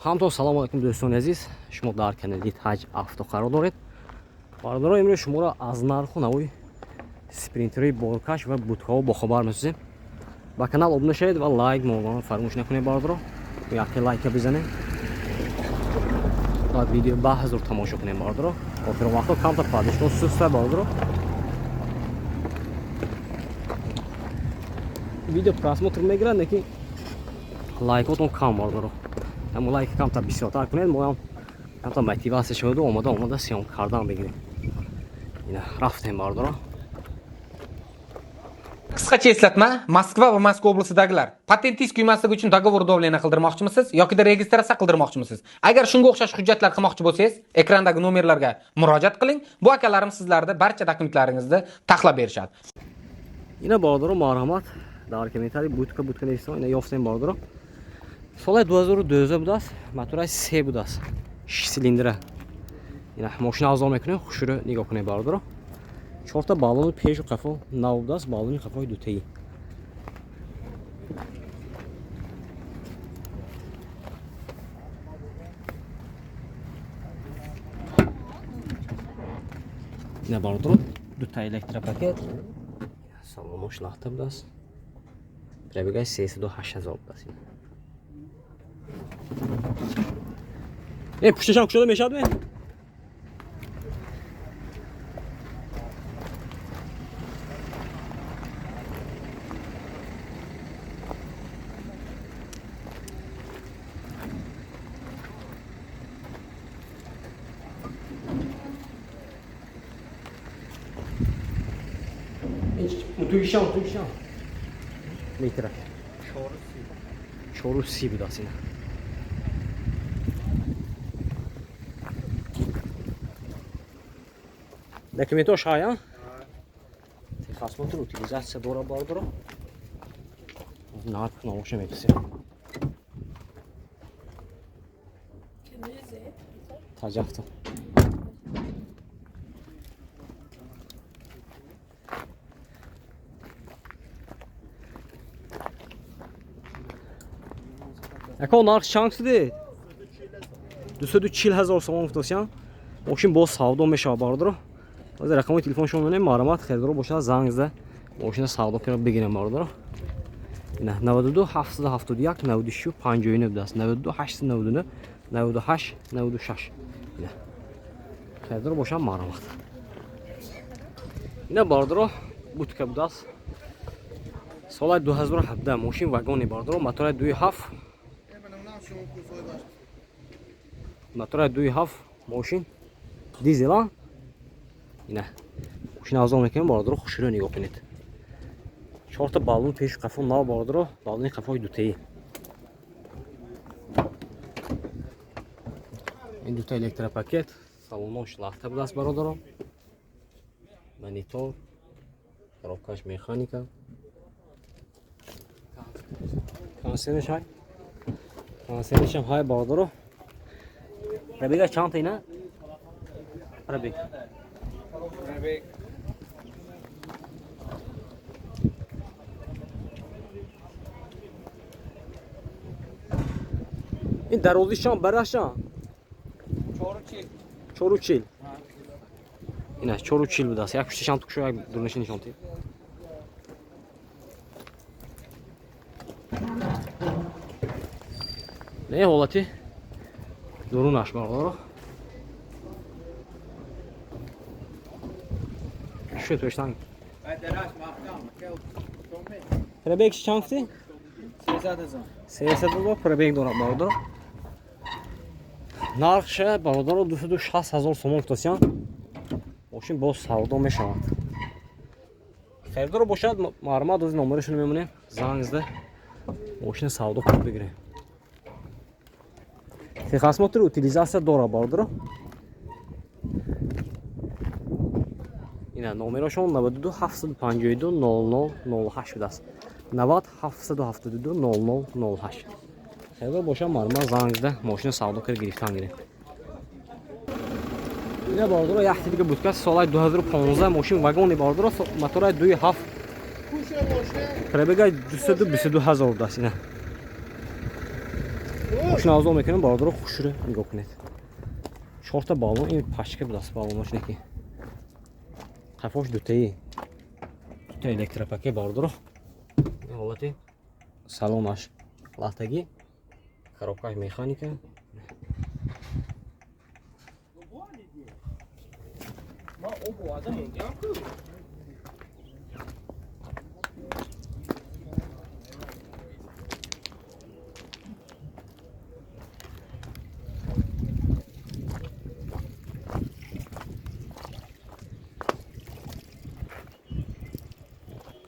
Ҳамто салому алайкум, дӯстони азиз. Шумо дар канали Таҷ Авто қарор доред. Бародаро, имрӯз шуморо аз нарху навои спринтерҳои боркаш ва будкаҳо бохабар месозем. Ба канал обуна шавед ва лайк мондан фаромӯш накунед, бародаро. Яке лайка бизанед. Баъд видео ба ҳазур тамошо кунем, бародаро. Охирон вақтҳо камтар поддержка суста, бародаро. Видео просмотр мегирад, лекин лайкотон кам, бародаро. Ҳамон лайк камтар бисёртар кунед, моам камтар мотиватсия шаваду омода омода съёмка кардан бигирем. Ина рафтем, бародаро. Qisqacha eslatma: Moskva va Moskva oblastidagilar, patentingiz kuymasligi uchun договор давления qildirmoqchimisiz yokida registratsiya qildirmoqchimisiz? Agar shunga o'xshash hujjatlar qilmoqchi bo'lsangiz, ekrandagi nomerlarga murojaat qiling. Bu akalarimiz sizlarni barcha dokumentlaringizni taxlab berishadi. Ина бародаро, марҳамат, дар комментарий будка, будка нависед. Ина ёфтем, бародаро. Соли 2012 будааст, мотораш се будааст, 6 цилиндра. Ина мошина авзол мекунем, хушрӯ нигоҳ кунед, бародаро. Чорта баллони пешу қафо нав будааст, баллони қафои дутаи. Ина бародаро, дута электропакет, салонош лахта будааст. Пробегаи 308 000 будааст. Э, пушташам кушода мешавад ме? Туишам, туишам. Метра. 4,30 будааст ина. Документош ҳая? Техосмотр, утилизация дора, бародаро. Нарх навоша меписем. Таҷавто. Ако, нарх чанд шуди? 240 000 сомон гуфтосян. Мошин боз савдо мешавад, бародаро. Ҳозир рақамои телефоншон менем, марҳамат, харидоро бошад, занг зада мошина савдо кара бигирем, бародаро. Ина 92 771 96 59 будааст. 92 899 98 96. Ина харидоро бошад, марҳамат. Ина бародаро, будка будааст. Соли 2017, мошин вагони, бародаро, мотори 2.7, мотори 2.7, мошин дизела. Ина мошин авзол мекунем, бародаро, хушрӯ нигоҳ кунед. Чорта баллон пешу қафо нав, бародаро, баллони қафои дутаи. Ин дута электропакет, салонош лахта будааст, бародаро. Монитор, коробкаш механика. Консервиш ҳай. Консервишам ҳай, бародаро. Пробега чанд ина? Пробег. Пробег Ин дарозишам, барашам? 4,40. 4,40. Ина 4,40 будааст. Як пушташам тукшо, як дурнаши нишон тед. Не ҳолати дурунаш, бародаро. Шуд пештан. Пробег чанд гуфтӣ? 300 000. 300 000 пробег дорад, бародаро. Нархша, бародаро, 260 000 сомон гуфтасян. Мошин боз савдо мешавад. Харидоро бошад, марҳамат, ози номерашонро мемонем, занг зада мошина савдо кунед, бигирем. Техосмотр, утилизация дора, бародаро. Ина номерошон 92 752 00 08 будааст. 90 772 00 08. Харидор бошад, марҳамат, занг зада мошина савдо карда гирифтан гирем. Ина бародаро, яхти дига будка, соли 2015, мошин вагони, бародаро, мотораи 2.7, пробега 222 000 будааст. Ина Мошина авзо мекунем, бародаро, хушрӯ нигоҳ кунед. Чорта баллон, ин пачка будаст баллонош неки. Қафош дутаи. Дута электропакет, бародаро. Ин ҳолати салонаш лахтагӣ, коробкаш механика.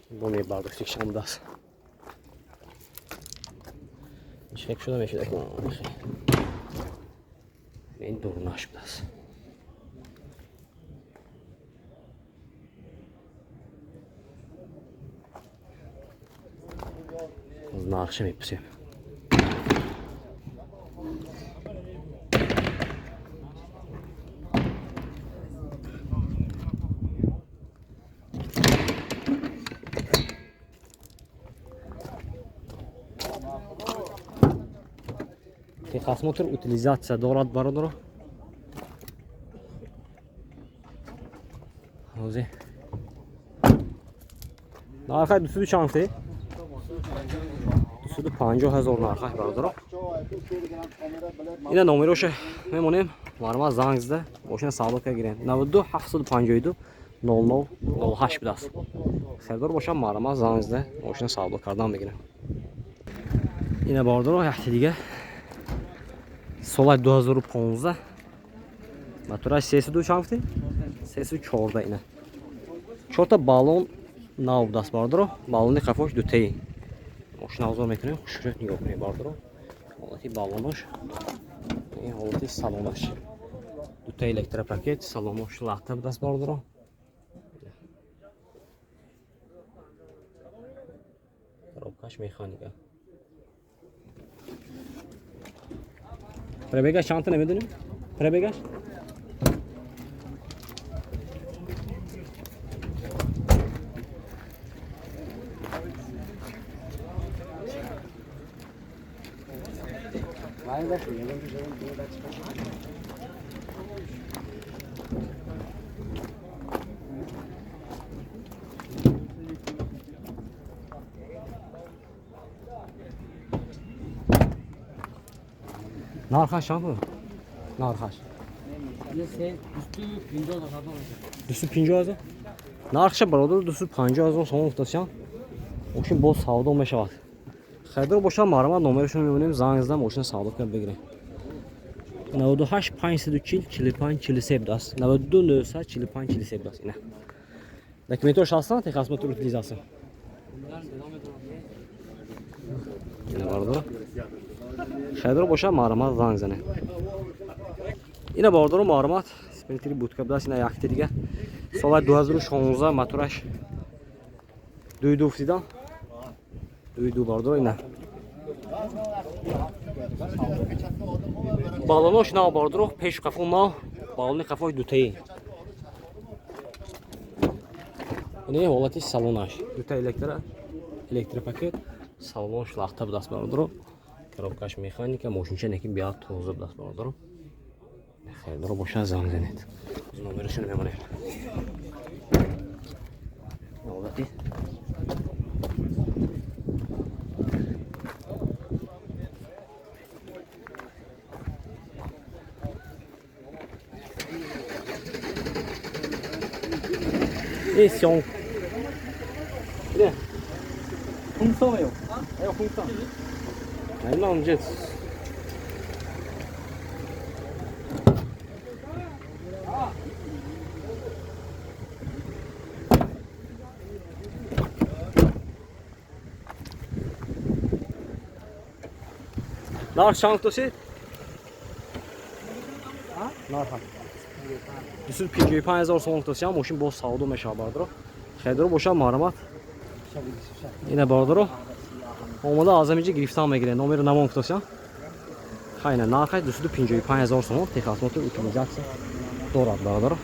Бо мебардошти шамдаст. Чек шуда мешуда. Ин дурнаш будааст. Нархша мепурсем. Техосмотр, утилизация дорад, бародаро. Ҳозир. Нархай 200 чанд гуфтӣ? 250 ҳазор нархай, бародаро. Ина номероша мемонем. Марма занг зада, мошина савдо ка гирем. 92 752 00 08 будааст. Харидор бошам, марма занг зада, мошина савдо кардан мегирем. Ина, бародаро, якти дига. Солай 2015, мотораш 32 чанд гуфтӣ? 314 ина. Чорта баллон нав будааст, бародаро. Баллони қафош дутаи. Мошина авзор мекунем, хушрӯ нигоҳ кунем, бародаро. Ҳолати баллонош, ин ҳолати салонаш. Дута электропакет, салонош лахта будааст, бародаро. Коробкаш механика. Пробегаш чандта намедонем? Пробегаш? Нархаш чанд буд? Нархаш? 250 ҳазор. Нархша, бародар, 250 ҳазор сомон гуфтасян. Мошин боз савдо мешавад. Харидор бошад, марҳамат, номерашонро мебинем, занг зада мошина савдо кунад бигирем. 98 540 45 43 будааст. 92 945 43 будааст. Ина. Документҳош ҳастанд, техосмотр, утилизация. Ина, бародар. Харидор бошад, марҳамат, занг занед. Ина, бародаро, марҳамат, Спринтери будка будааст, ина якти дига. Соли 2016, мотораш 2.2 гуфтидан. 2.2, бародаро, ина. Баллонош нав, бародаро, пешу қафо нав, баллони қафош дутаи. Ин ҳолати салонаш. Дута электропакет, салонаш лахта будааст, бародаро. Коробкаш механика, мошинча неки биёд тоза будааст, бародаро. Харидоро бошад, занг занед. Номерашонро мемонем. Ҳолати 이 숑. 네. 홍성이요. 네, 홍성. 나 이제 нарх чанд гуфтосед? Нарх 255 ҳазор сомон гуфтосиям, мошин боз савдо мешавад, бародаро. Харидоро бошад, марҳамат. Ина, бародаро, омода аз ҳаминҷа гирифтан мегиред. Номеро намон гуфтосиям. Хайна, нархаш 255 ҳазор сомон, техосмотр, утилизация дорад, бародаро.